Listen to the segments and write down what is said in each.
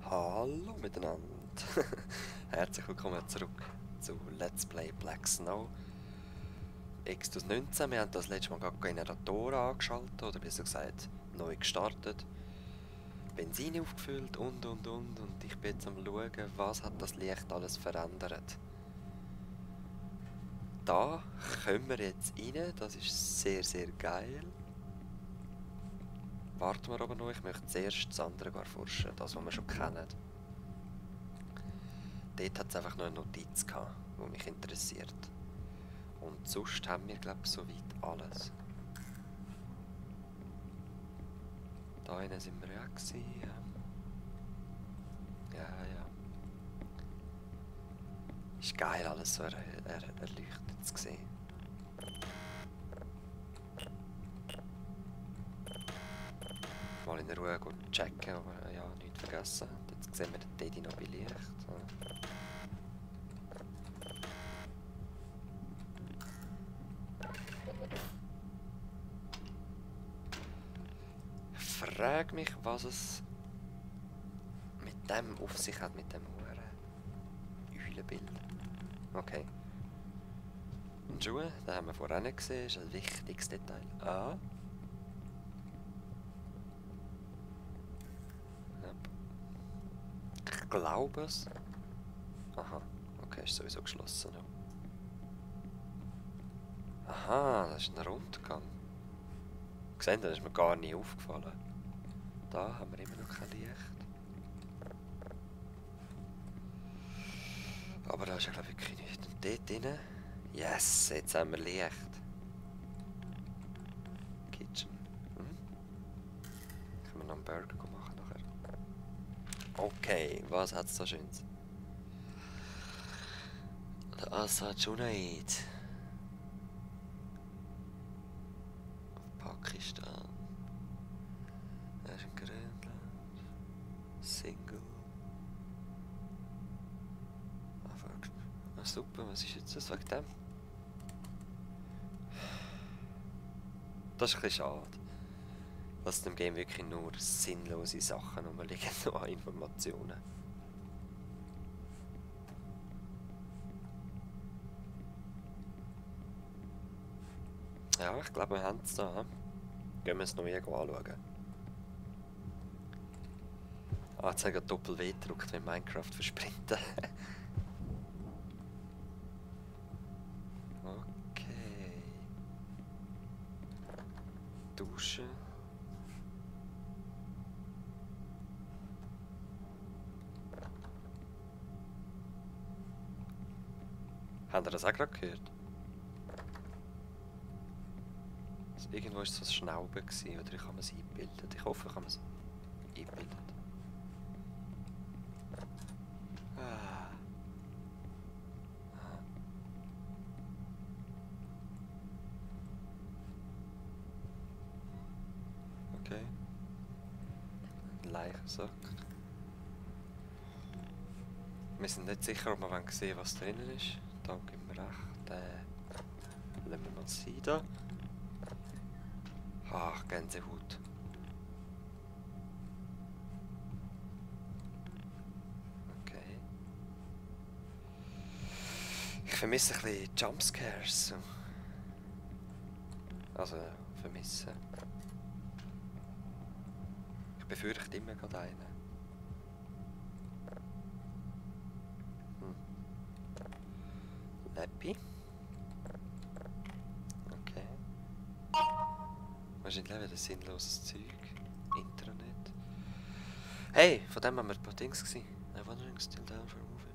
Hallo miteinander. Herzlich willkommen zurück zu Let's Play Black Snow Exodus 19. Wir haben das letzte Mal gerade Generatoren angeschaltet, oder besser gesagt neu gestartet. Benzin aufgefüllt und ich bin jetzt am schauen, was hat das Licht alles verändert. Da kommen wir jetzt rein, das ist sehr geil. Warten wir aber noch, ich möchte zuerst das andere erforschen, das was wir schon kennen. Dort hat es einfach noch eine Notiz gehabt, die mich interessiert. Und sonst haben wir, glaube ich, soweit alles. Da hinten sind wir ja gewesen. Ja. Ist geil, alles so erleuchtet zu sehen. Mal in Ruhe checken, aber ja, nichts vergessen. Jetzt sehen wir den Teddy noch bei Licht. Ich frage mich, was es mit dem auf sich hat, mit dem Eulenbild. Okay. Und Schuhe, den haben wir vorher nicht gesehen, ist ein wichtiges Detail. Ah. Ich glaube es. Aha, okay, ist sowieso geschlossen. Aha, das ist ein Rundgang. Gesehen, das ist mir gar nicht aufgefallen. Da haben wir immer noch kein Licht. Aber da ist ja glaube ich wirklich nichts. Und dort drinnen? Yes, jetzt haben wir Licht. Kitchen. Können wir noch einen Burger machen nachher? Okay, was hat es da Schönes? Der Assad Junaid. Pakistan. Er ist in Grönland. Single. Ah, super, was ist jetzt das wegen dem? Das ist ein bisschen schade. Dass in dem Game wirklich nur sinnlose Sachen rumliegen, so an Informationen. Ja, ich glaube, wir haben es da. Gehen wir es noch irgendwo anschauen. Ah, jetzt habe ich Doppel-W gedrückt, wenn Minecraft versprinten. Okay. Duschen. Habt ihr das auch gerade gehört? Also irgendwo war es so ein Schnauben gewesen, oder ich habe es eingebildet. Ich hoffe, ich habe es eingebildet. Ah. Okay. Leichensack. Wir sind nicht sicher, ob wir sehen wollen, was drinnen ist. Da geben wir recht. Lassen wir mal sein da. Ach, Gänsehaut. Okay. Ich vermisse ein bisschen Jumpscares. Also, vermissen. Ich befürchte immer gerade einen. Leppi. Okay. Wahrscheinlich wieder sinnloses Zeug. Intranet. Hey, von dem haben wir ein paar Dings gesehen. I wondering still down for a movie.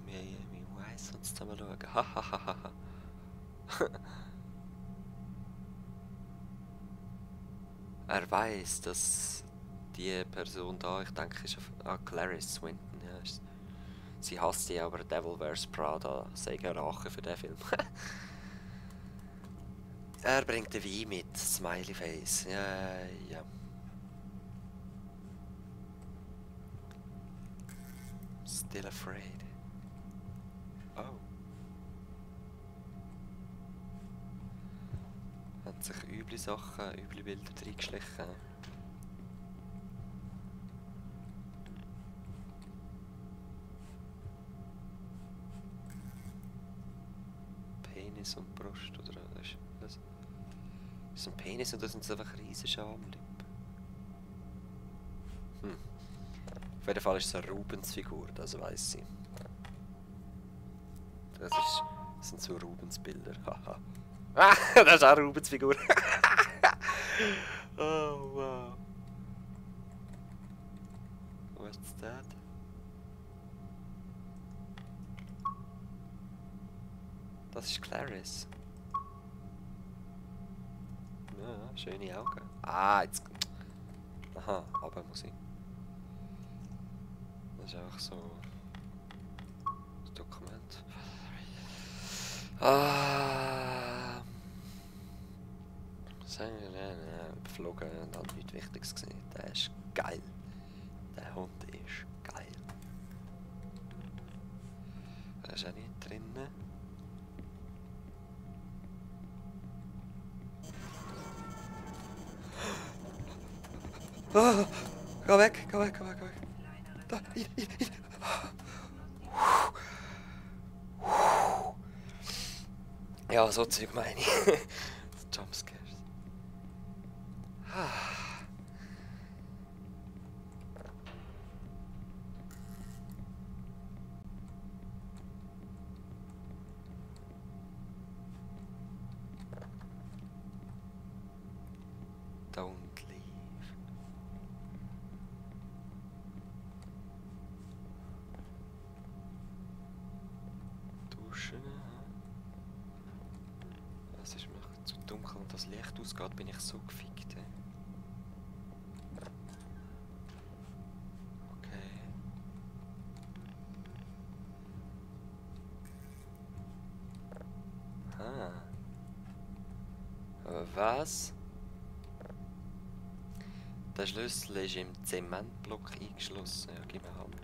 Wir weiss uns zusammen schauen. Hahaha. Er weiß, dass die Person da, ich denke, ist Clarice Swinton, ja. Sie hasst die, aber Devil Wears Prada sei eine Rache für den Film. Er bringt den Wein mit, Smiley Face, ja. Still afraid. Oh. Hat sich üble Sachen, üble Bilder reingeschlichen. Penis und Brust, oder ist das ein Penis oder sind es einfach riesige Schamlippen? Auf jeden Fall ist es eine Rubens-Figur, das weiss ich. Das sind so Rubens-Bilder, haha. Ah, das ist auch eine Rubens-Figur. Oh, wow. What's that? Das ist Clarice. Ja, schöne Augen. Ah, jetzt... Aha, aber muss ich. Das ist auch so... Das Dokument. Ah... Überflogen und dann nichts Wichtiges gesehen. Der ist geil. Der Hund ist geil. Er ist auch nicht drinnen. Ah, geh weg, geh weg, geh weg, geh weg. Da, hier. Ja, so Zeug meine ich. Jumpscares. Don't leave. Duschen. Es ist mir zu dunkel und das Licht ausgeht, bin ich so gefickt. Okay. Ah. Aber was? Der Schlüssel ist im Zementblock eingeschlossen. Ja, gib mir Handel.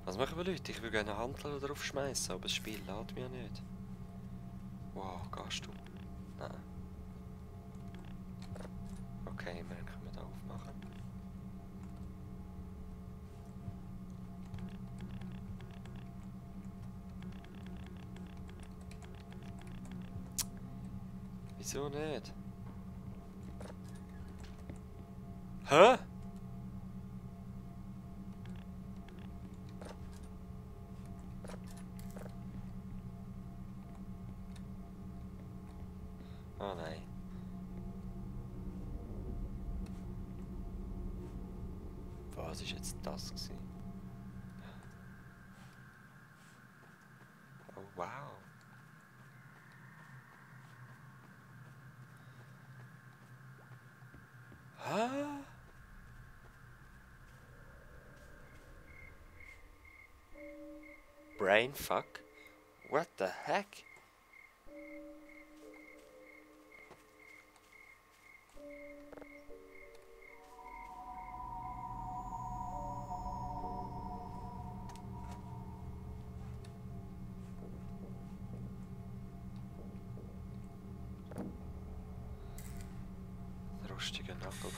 Was machen wir, Leute? Ich will gerne einen Handel drauf schmeißen, aber das Spiel lädt mich nicht. Wow, gehst du? Nein. Okay, wir können da aufmachen. Wieso nicht? Hä? Oh nein. Was ist jetzt das gewesen? Oh wow. Hä? Brainfuck? What the heck? Rostiger Nagel.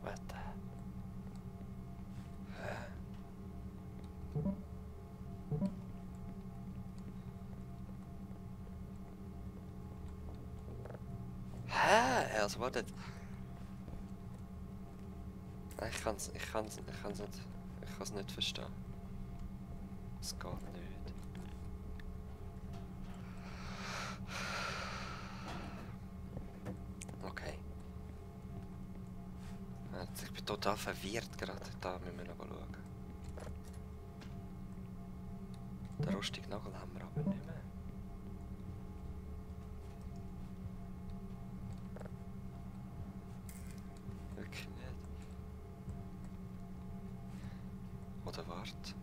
What the? Hä? Also wartet. Ich kann's nicht verstehen. Es geht nicht. Okay. Ich bin total verwirrt gerade. Da müssen wir noch schauen. Den rostigen Nagel haben wir aber nicht mehr. Wirklich nicht. Oder warte.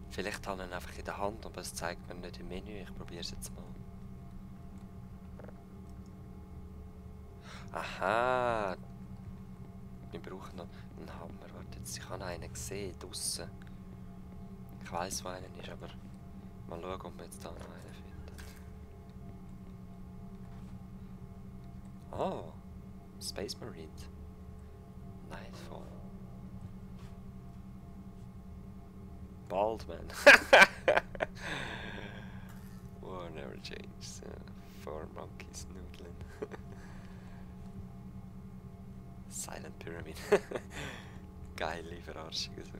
Vielleicht habe ich ihn einfach in der Hand, aber es zeigt mir nicht im Menü. Ich probiere es jetzt mal. Aha! Wir brauchen noch einen Hammer. Warte jetzt, ich habe einen gesehen, draussen. Ich weiss, wo einer ist, aber mal schauen, ob wir jetzt da noch einen finden. Oh, Space Marine. Nightfall. Baldman. War never changes. Four monkeys noodling. Silent Pyramid. Geile Verarschung. So.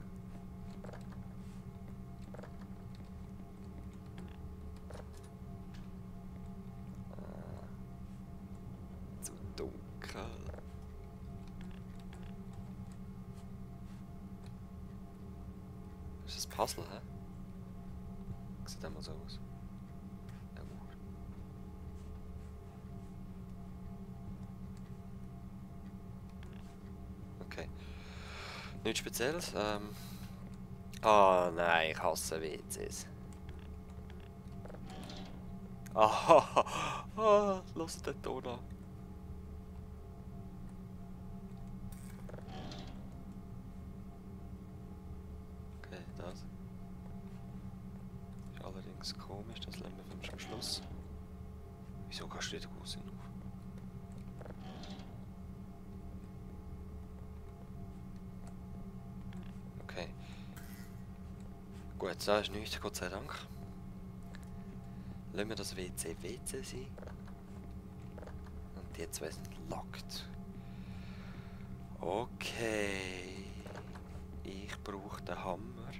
Zu dunkel. Das ist ein Puzzle, hä? Sieht immer so aus. Okay. Nichts Spezielles. Oh nein, ich hasse WCs. Ah, los den Ton an. Okay, das ist allerdings komisch, das lassen wir zum Schluss. Wieso kannst du nicht raus hinauf? Okay. Gut, da ist nichts, Gott sei Dank. Lassen wir das WC sein. Und die zwei sind locked. Okay. Ich brauche den Hammer.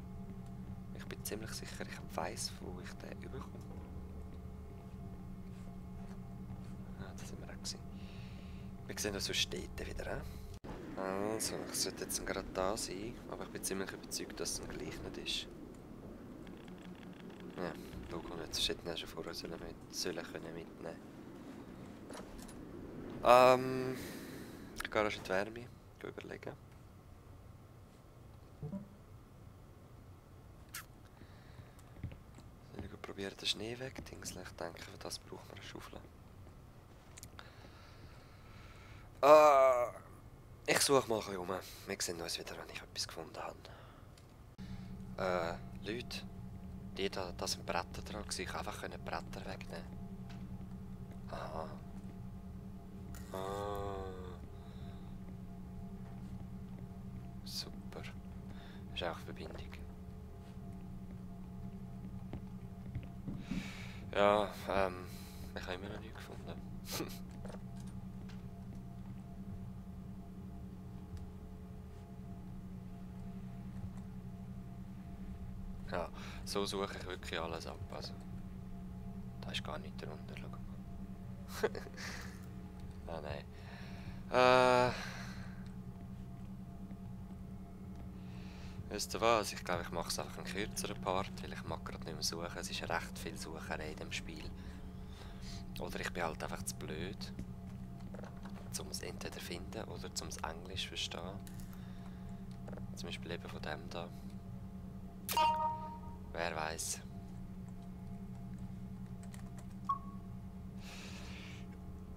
Ich bin ziemlich sicher, ich weiss, wo ich den überkomme. Ah, da sind wir auch gewesen. Wir sehen uns sonst dort wieder, Also, ich sollte jetzt gerade da sein, aber ich bin ziemlich überzeugt, dass es ein gleich nicht ist. Ja, schau, und jetzt hätten wir schon vorher sollen können mitnehmen. Ich gehe rasch in die Wärme, überlegen. Ich probiere den Schnee wegdingseln. Ich denke, für das brauchen wir eine Schaufel. Ich suche mal ein bisschen rum. Wir sehen uns wieder, wenn ich etwas gefunden habe. Leute, da sind Bretter dran. Ich konnte einfach Bretter wegnehmen. Aha. Super. Das ist auch Verbindung. Ja, ich habe immer noch nichts gefunden. Ja, so suche ich wirklich alles ab. Also, da ist gar nichts drunter. Schau mal. Ah nein. Wisst ihr was? Ich glaube, ich mache es einfach einen kürzeren Part, weil ich mag gerade nicht mehr suchen. Es ist recht viel Sucherei in dem Spiel. Oder ich bin halt einfach zu blöd, um es entweder finden oder um es Englisch verstehen. Zum Beispiel eben von dem da. Wer weiß.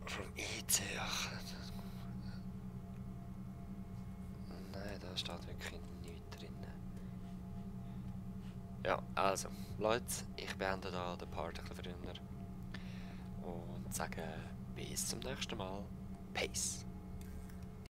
Vom IT, ach. Nein, da steht wirklich nichts drin. Ja, also, Leute, ich beende da den Part ein bisschen früher. Und sage bis zum nächsten Mal. Peace.